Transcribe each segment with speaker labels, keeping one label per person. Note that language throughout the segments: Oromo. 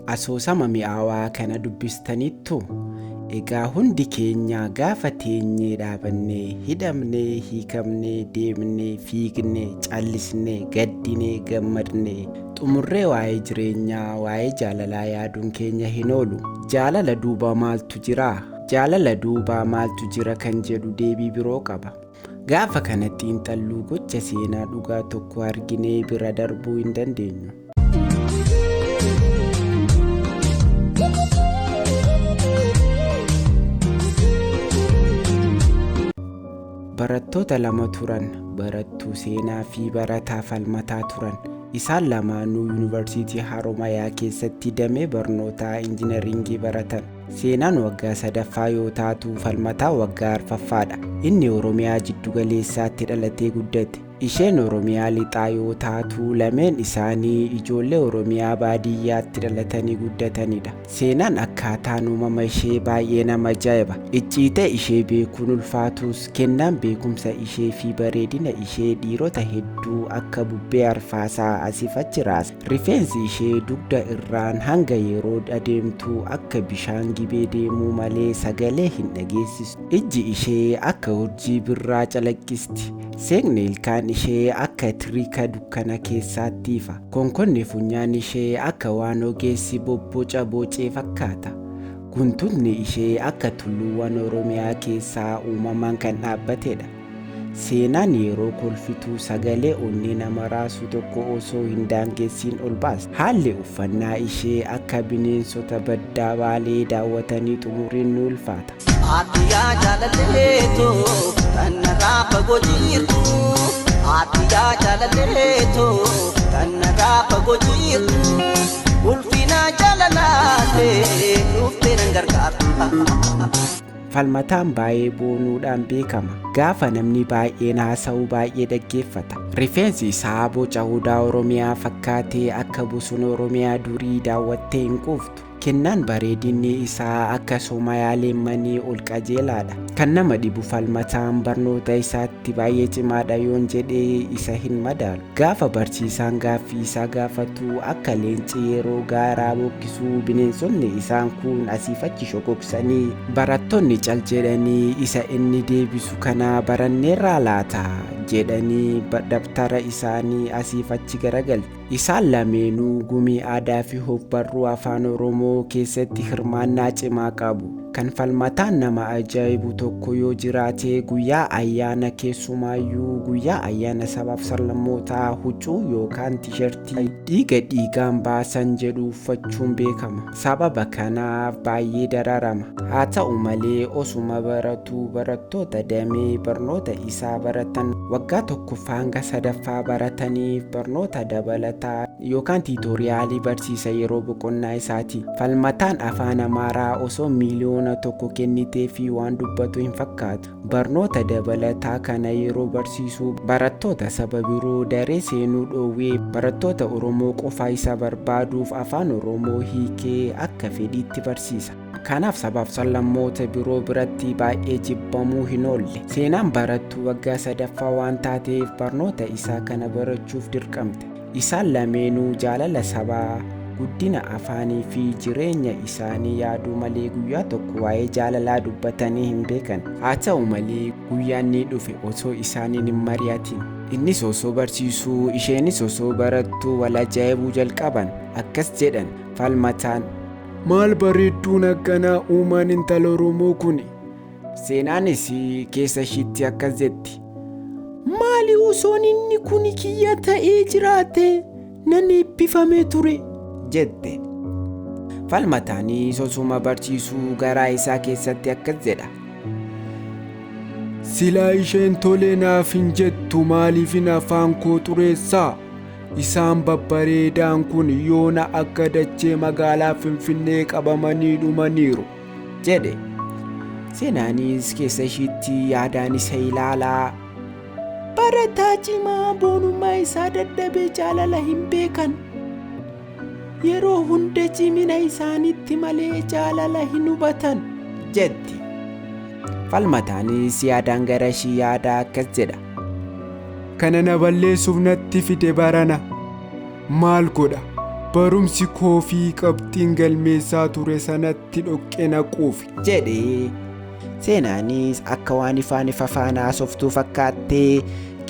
Speaker 1: Asoosama mi'aawaa kana dubbistaniittu? Egaa hundi keenya gaafa teenyee dhaabannee, hidhamnee, hiikamnee, deemnee, fiignee, callisnee, gaddinee, gammadnee, xumurree waa'ee jireenyaa, waa'ee jaalalaa yaaduun keenya hin oolu. Jaalala duuba maaltu jiraa? Jaalala duuba maaltu jira kan jedhu deebii biroo qaba. Gaafa kana xiinxalluu gocha seenaa dhugaa tokko arginee bira darbuu hin dandeenyu. Barattoota lama turan, barattuu Seenaa fi barataa Falmataa turan. Isaan lamaanuu Yuunivarsiitii Haromayaa keessatti damee barnootaa Injinariingii baratan. Seenaan waggaa sadaffaa yoo taatu Falmataa waggaa arfaffaadha. Inni Oromiyaa jiddugaleessaatti dhalatee guddate. Isheen Oromiyaa lixaa yoo taatu lameen isaanii ijoollee Oromiyaa baadiyyaatti dhalatanii guddatanidha. Seenaan akkaataan uumama ishee baay'ee nama ajaa'iba. Icciitee ishee beekuun ulfaatus kennaan beekumsa ishee fi bareedina ishee dhiirota hedduu akka bubbee arfaasaa asiif achi raasa. Rifeensi ishee dugda irraan hanga yeroo adeemtu akka bishaan gibee deemuu malee sagalee hin dhageessistu. Ijji ishee akka urjii birraa calaqqisti. Seeqni ilkaan ishee akka tirika dukkana keessaatti ifa. Konkonni funyaan ishee akka waan ogeessi bobboca bocee fakkaata. Guntutni ishee akka tulluuwwan Oromiyaa keessaa uumamaan kan dhaabbatedha. Seenaan yeroo kolfitu sagalee onnee nama raasu tokko osoo hin daangessiin ol baasti. Haalli uffannaa ishee akka bineensota baddaa Baalee daawwatanii xumuriin ni ulfaata.
Speaker 2: Ati yaa jaalalleetoo kan narraa fagoo jirtu. Ati yaa jaalalleetoo kan narraa fagoo jirtu. Ulfina jaalalaatee dhuftee nan gargaartu.
Speaker 1: Falmataan baay'ee boonuudhaan beekama. Gaafa namni baay'een haasa'u baay'ee dhaggeeffata. Rifeensi isaa boca odaa Oromiyaa fakkaatee akka bosona Oromiyaa durii daawwattee hin quuftu. Kennaan bareedinni isaa akka somayaa leemmanii ol qajeelaadha. Kan nama dhibu Falmataan barnoota isaatti baay'ee cimaadha yoon jedhee isa hin madaalu. Gaafa barsiisaan gaaffii isaa gaafatu akka leenci yeroo gaaraa bokkisuu bineensonni isaan kun asiif achi shokoksanii barattoonni cal jedhanii isa inni deebisu kana baranneerraa laata jedhanii dabtara isaanii asiif achi garagalchu. Isaan lameenuu gumii aadaa fi hogbarruu afaan Oromoo keessatti hirmaannaa cimaa qabu. Kan Falmataan nama ajaa'ibu tokko yoo jiraate guyyaa ayyaana keessumaayyuu guyyaa ayyaana sabaaf sablammootaa huccuu yookaan tishertii dhiiga dhiigaan baasan jedhu uffachuun beekama. Sababa kanaaf baay'ee dararama. Haa ta'u malee osuma baratu barattoota damee barnoota isaa baratan waggaa tokkoffaa hanga sadaffaa barataniif barnoota dabalataa yookaan tiitoriyaalii barsiisa yeroo boqonnaa isaati. Falmataan afaan Amaaraa osoo miiliyoona tokko kennitee fi waan dubbatu hin fakkaatu. Barnoota dabalataa kana yeroo barsiisu barattoota saba biroo daree seenuu dhoowwee barattoota Oromoo qofa isa barbaaduuf afaan Oromoo hiikee akka fedhiitti barsiisa. Kanaaf sabaaf sablammoota biroo biratti baay'ee jibbamuu hin oolle. Seenaan barattuu waggaa sadaffaa waan taateef barnoota isaa kana barachuuf dirqamte. Isaan lameenuu jaalala sabaa, guddina afaanii fi jireenya isaanii yaaduu malee guyyaa tokko waa'ee jaalalaa dubbatanii hin beekan. Haa ta'u malee guyyaan ni dhufe osoo isaaniin hin mari'atin. Innis osoo barsiisuu isheenis osoo barattuu wal ajaa'ibuu jalqaban. Akkas jedhan Falmataan.
Speaker 3: Maal bareedduun akkanaa uumaan intala Oromoo kuni?
Speaker 1: Seenaanis keessa ishiitti akkas jetti. Maali osoon inni kuni kiyya ta'ee jiraate nan eebbifamee ture jette. Falmataanis osuma barsiisuu garaa isaa keessatti akkas jedha.
Speaker 3: Silaa isheen tolee naaf hin jettu maaliifin afaan koo xureessaa? Isaan babbareedaan kun yoona akka dachee magaalaa Finfinnee qabamanii dhumaniiru
Speaker 1: jedhe. Seenaanis keessa ishiitti yaadaan isa ilaalaa. Barataa cimaa boonummaa isaa dadhabee jaalala hin beekan. Yeroo hunda cimina isaaniitti malee jaalala hin hubatan jetti. Falmataanis yaadaan gara ishii yaadaa akkas jedha.
Speaker 3: Kana na balleessuuf natti fide barana. Maal godha? Barumsi koo fi qabxiin galmeessaa ture sanatti dhoqqee naquufi.
Speaker 1: Jedhe. Seenaanis akka waan ifaan ifa faana haasoftuu fakkaattee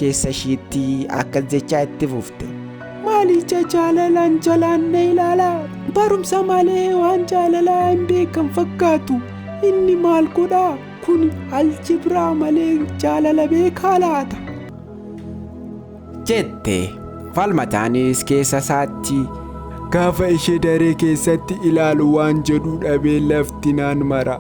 Speaker 1: keessa ishiitti akkas jechaa itti fufte. Maalicha jaalalaan jalaan na ilaalaa? Barumsa malee waan jaalalaa hin beekan fakkaatu. Inni maal godhaa? Kun aljibraa malee jaalala beekaa laata? Jette. Falmataanis keessa isaatti.
Speaker 3: Gaafa ishee daree keessatti ilaalu waan jedhu dhabee lafti naan mara.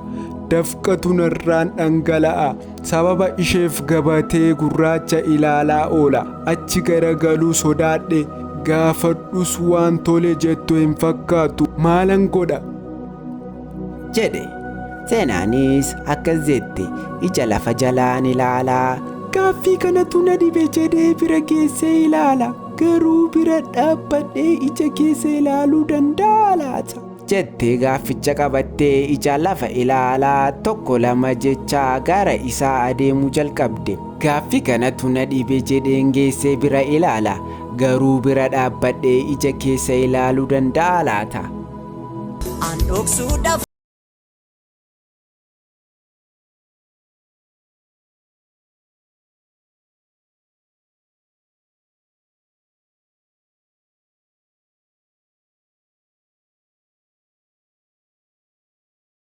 Speaker 3: Dafqatu narraan dhangala'a. Sababa isheef gabatee gurraacha ilaalaa oola. Achi garagaluu sodaadhe. Gaafadhus waan tole jettu hin fakkaatu. Maalan godha?
Speaker 1: Jedhe. Seenaanis akkas jette ija lafa jalaan ilaalaa.
Speaker 3: Gaaffii kanatu na dhibe jedhee bira geessee ilaala. Garuu bira dhaabbadhee ija keessa ilaaluu danda'a laata?
Speaker 1: Jettee gaafficha qabattee ija lafa ilaalaa tokko lama jechaa gara isaa adeemuu jalqabde. Gaaffii kanatu na dhibe jedheen geessee bira ilaala. Garuu bira dhaabbadhee ija keessa ilaaluu danda'a laata?
Speaker 2: An dhoksuudhaaf.